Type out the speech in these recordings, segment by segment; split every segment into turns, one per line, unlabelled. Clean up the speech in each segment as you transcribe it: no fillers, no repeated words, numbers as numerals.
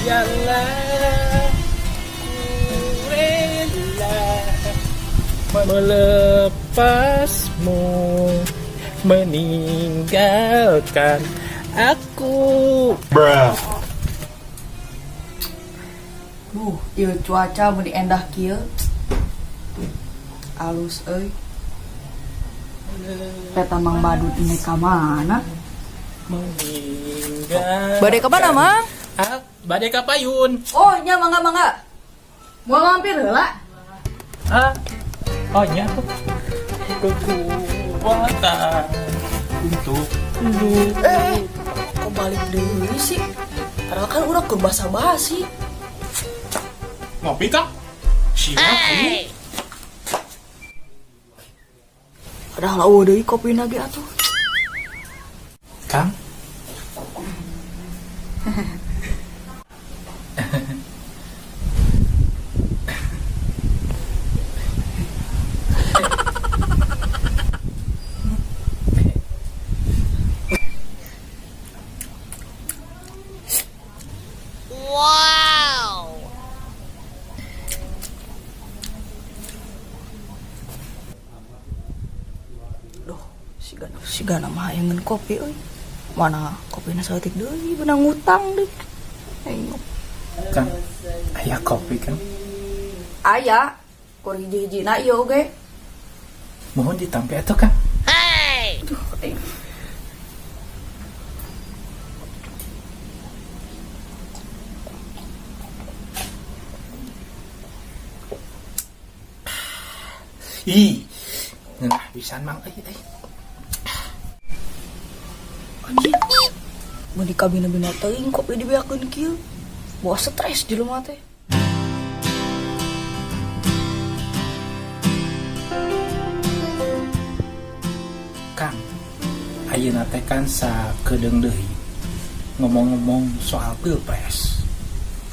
Biarlah ku rela melepasmu, meninggalkan aku.
Bruh.
Duh, ieu cuaca mun endah kieu. Alus euy. Peta Mang Badut ini ka mana?
Meninggalkan.
Bade ka mana, Mang?
Ah, bade ka payun.
Oh, nya mangga mangga. Moal mampir heula.
Ah. Oh, nya tuh. Kekuatan untuk lu.
Eh, kok balik deui sih? Padahal kan urang keur basa-basi.
Ngopi kah? Siap, hey.
Padahal eueuh deui kopina ge atuh.
Kang.
Wow.
Duh, sigana mah hayangeun kopi euy. Mana kopina saeutik deui beunang ngutang deui. Aing
Kang, aya kopi Kang.
Aya, kur hiji-hijina ieu oge.
Mohon ditampi atuh Kang.
Hey.
Duh, aing.
Ih, ngeunah pisan Mang euy euy.
Anjing. Mun di kabina-bina teuing kopi dibeakeun kieu. Bawa stres jelema teh.
Kang, ayeuna teh kan sakedeung deui ngomong-ngomong soal pilpres.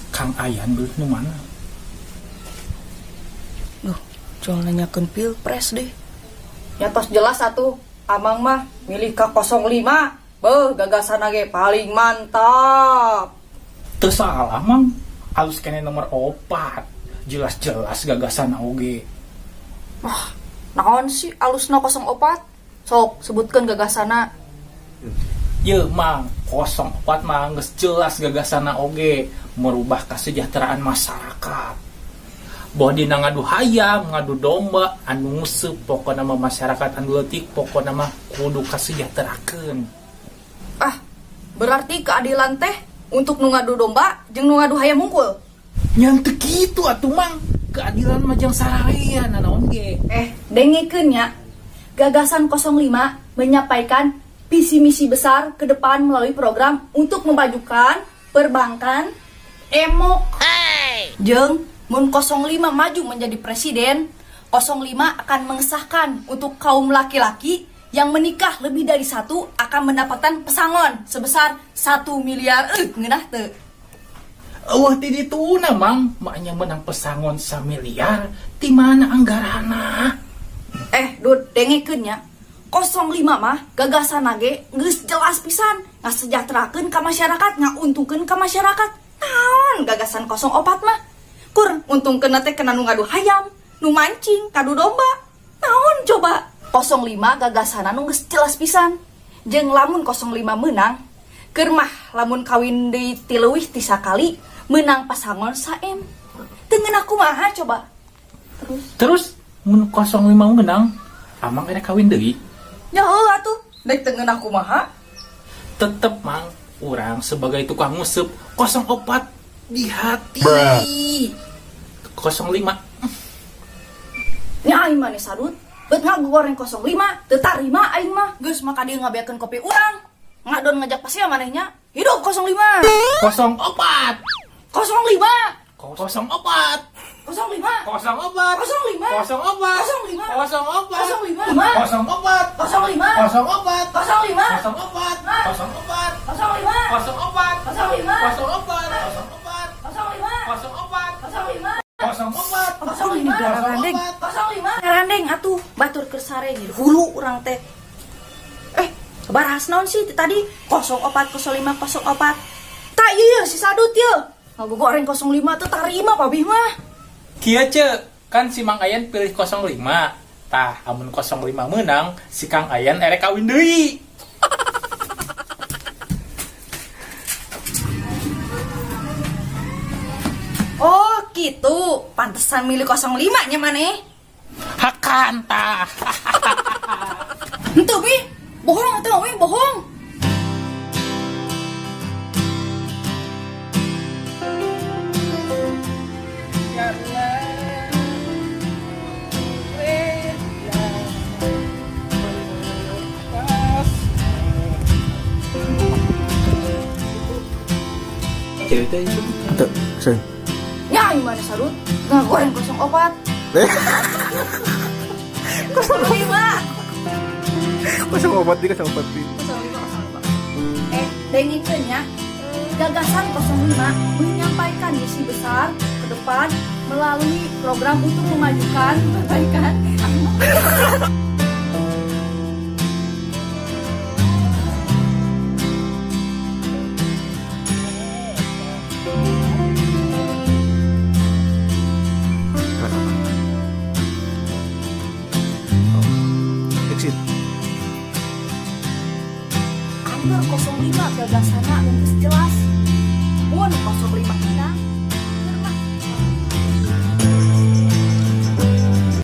Kang Ayan beuh nu mana?
Duh, jual nanyakeun pilpres deh. Ya tos jelas atuh, Amang mah milih ka 05. Beuh, gagasan ge paling mantap.
Teu salah Mang, alus kene nomor 4. Jelas-jelas gagasan oge.
Wah, naon sih alusna 04? Sok sebutkeun gagasana.
Ye Mang, 04 mah geus jelas gagasana oge, merubah kesejahteraan masyarakat. Boh dina ngadu hayam, ngadu domba, anu nguseup pokona mah masyarakat anu leutik pokona mah kudu kasejahterakeun.
Ah, berarti keadilan teh untuk nu ngadu domba jeung nu ngadu hayam hungkul.
Nya teu kitu atuh Mang, keadilan mah jeung sararea nanaon ge.
Dengekeun nya. Gagasan 05 menyampaikan visi misi besar ke depan melalui program untuk memajukan perbankan emok.
Hey.
Jeung mun 05 maju menjadi presiden, 05 akan mengesahkan untuk kaum laki-laki yang menikah lebih dari satu akan mendapatkan pesangon sebesar 1 miliar. Ngeunah teu?
Eueuh ti dituna Mang, maknya menang pesangon 1 miliar, ti mana anggarana?
Dud, dengekeun nya. 05 mah gagasan ge geus jelas pisan, ngasejahterakeun ka masyarakat, ngauntungkeun ka masyarakat. Naon gagasan 04 mah? Kur untungkeun teh kena nu ngadu hayam, nu mancing, kadu domba. Naon coba? 05 gagasana nu geus jelas pisan. Jeung lamun 05 meunang, keur mah lamun kawin deui ti leuwih ti sakali meunang pasangon 1M. Teu ngeunah kumaha coba? Terus
Terus mun 05 meunang, amang rek kawin deui?
Nya heuh atuh, rek teu ngeunah kumaha?
Tetep Mang, urang sebagai tukang nguseup 04 di hati.
Bruh.
05.
Nya aing mah sadut, bet ngagoreng 05, teu tarima aing mah. Geus maka dia ngabeakeun kopi urang. Ngadon ngajak pasea manehnya. Hidup 05.
04.
05.
04.
05.
04.
05.
04.
05.
04.
05.
04.
05.
04.
05.
04. 04.
05.
04.
05.
04. 04.
05.
04.
05.
04.
05.
Garandeng.
05. Garandeng atuh batur keur sare hulu urang teh. Barahas naon sih tadi 04 05 04. Tak ieu si sadut ieu. Ngagogoreng 05 teu tarima pabih mah.
Kieu ce, kan si Mang Ayan pilih 05. Tah, amun 05 menang, si Kang Ayan erek kawin deui.
Oh, gitu. Pantesan milih 05 nya maneh.
Hakan tah.
Henteu bi, bohong atuh wi, bohong.
Cerita itu.
Tuh, sering.
Ya, gimana sarut? Ngagoreng 04. 05.
04 di 04 di.
05 05. Dengekeun nya. Gagasan 05 menyampaikan misi besar ke depan melalui program untuk memajukan perbaikan.
Exit.
Angger 05 gagasanna geus jelas. Mun 05 menang.